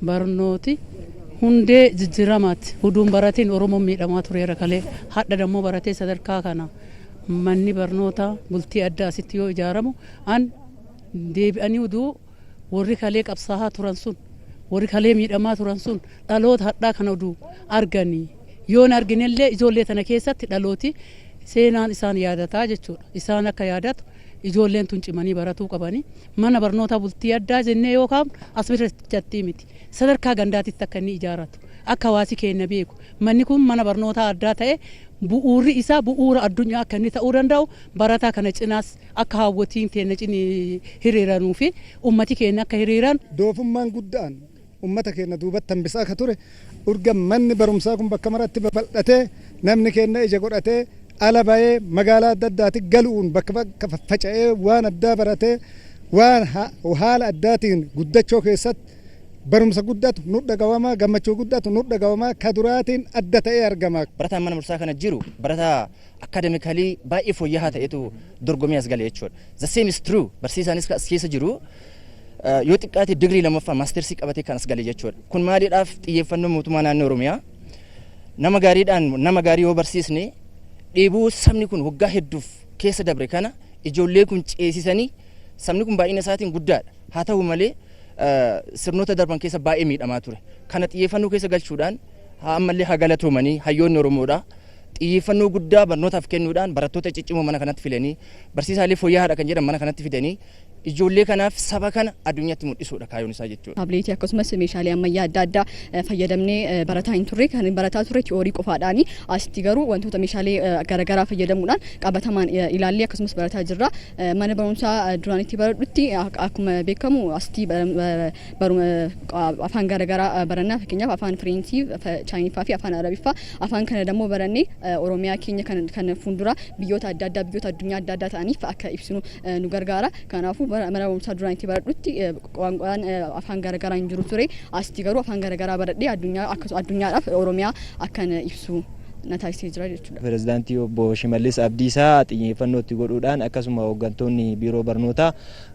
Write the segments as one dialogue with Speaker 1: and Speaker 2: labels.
Speaker 1: Barnooti hundee jijjiiramaati. Uduun baratiin Oromoon miidhamaa tureera kalee hadha dammoo baratee sadarkaa kana manni barnootaa bultii addaa asitti yoo ijaaramu an deebi'anii uduu warri kalee qabsaa'aa turan sun, warri kalee miidhamaa turan sun dhaloota hadhaa kana uduu arganii, yoon arginellee ijoollee tana keessatti dhalooti seenaan isaan yaadataa jechuudha. Isaan akka yaadatu ijoolleen tun cimanii baratuu qabanii. Mana barnootaa bultii addaa jennee yoo kaafnu as biratti miti, sadarkaa gandaatitti akka inni ijaaratu, akka hawaasi keenya beeku, manni kun mana barnootaa addaa ta'e bu'uurri isaa bu'uura addunyaa akka inni ta'uu danda'u, barataa kana cinaas akka haawwotiin teenya cini hiriiranuu fi ummati keenya akka hiriiran.
Speaker 2: Doofummaan guddaan ummata keenya duubatti hambisaa akka ture urga manni barumsaa kun bakka maratti babal'atee, namni keenya ija godhatee ala bahee magaalaa adda addaatti galuun bakka bakka faffaca'ee waan addaa baratee, waan haala addaatiin guddachoo keessatti barumsa guddatu nu dhagawamaa, gammachuu guddatu nu dhagawamaa, ka duraatiin adda ta'ee argama.
Speaker 3: Barataan mana barumsaa kana jiru barataa academically baay'ee fooyya'aa ta'etu dorgomee as gale jechuudha. The same is true, barsiisaanis as keessa jiru yoo xiqqaate digirii lammaffaa maastersii qabatee kan as gale jechuudha. Kun maaliidhaaf? Xiyyeeffannoo mootummaa naannoo Oromiyaa, nama gaariidhaan nama gaarii yoo barsiisne, dheebuu sabni kun waggaa hedduuf keessa dabre kana ijoollee kun ceesisanii, sabni kun baay'ina isaatiin guddaadha. Haa ta'u malee sirnoota darban keessa baay'ee miidhamaa ture. Kana xiyyeeffannoo keessa galchuudhaan ammallee haa galatoomanii hayyoonni Oromoodha. Xiyyeeffannoo guddaa barnootaaf kennuudhaan barattoota ciccimoo mana kanatti filanii, barsiisaalee fooyya'aadha kan jedhan mana kanatti fidanii, ijoollee kanaaf saba kana addunyaatti mul'isuudha kaayyoon isaa jechuudha.
Speaker 4: Taabileetii akkasumas meeshaalee ammayyaa adda addaa fayyadamnee barataa hin turre. Kan barataa turre tiyoorii qofaadhaani. Asitti garuu wantoota meeshaalee garaagaraa fayyadamuudhaan qabatamaan ilaallee akkasumas barataa jirra. Mana barumsaa duraanitti baradhutti akkuma beekamu asitti afaan garaagaraa barannaa, fakkeenyaaf afaan Fireenchii, Chaayiniffaa fi afaan Arabiffaa. Afaan kana dammoo barannee Oromiyaa keenya kan fuuldura biyyoota adda addaa, biyyoota addunyaa adda addaa ta'aniif akka ibsinu nu gargaara. Kanaafuu mana barumsaa duraanitti baradhutti qaanqaan afaan garaagaraa hin jiru ture. Asitti garuu afaan garaagaraa baradhee addunyaa addunyaadhaaf Oromiyaa akkan ibsu na taasisee jira jechuudha.
Speaker 5: Pireezidaantii obbo Shimallis Abdiisaa xiyyeeffannoo itti godhuudhaan, akkasuma hooggantoonni biiroo barnootaa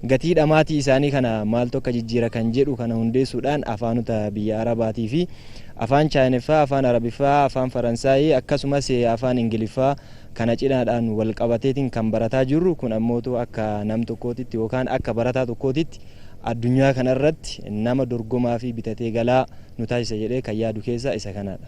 Speaker 5: gatii dhamaatii isaanii kana maaltu akka jijjiira kan jedhu kana hundeessuudhaan, afaanota biyya Arabaatii fi afaan Chaayiniffaa, afaan Arabiffaa, afaan Faransaayii akkasumas afaan Ingiliffaa kana cinaadhaan wal qabateetiin kan barataa jirru kun ammootu akka nam tokkootitti yookaan akka barataa tokkootitti addunyaa kanarratti nama dorgomaa fi bitatee galaa nu taasisa jedhee kan yaadu keessaa isa kanadha.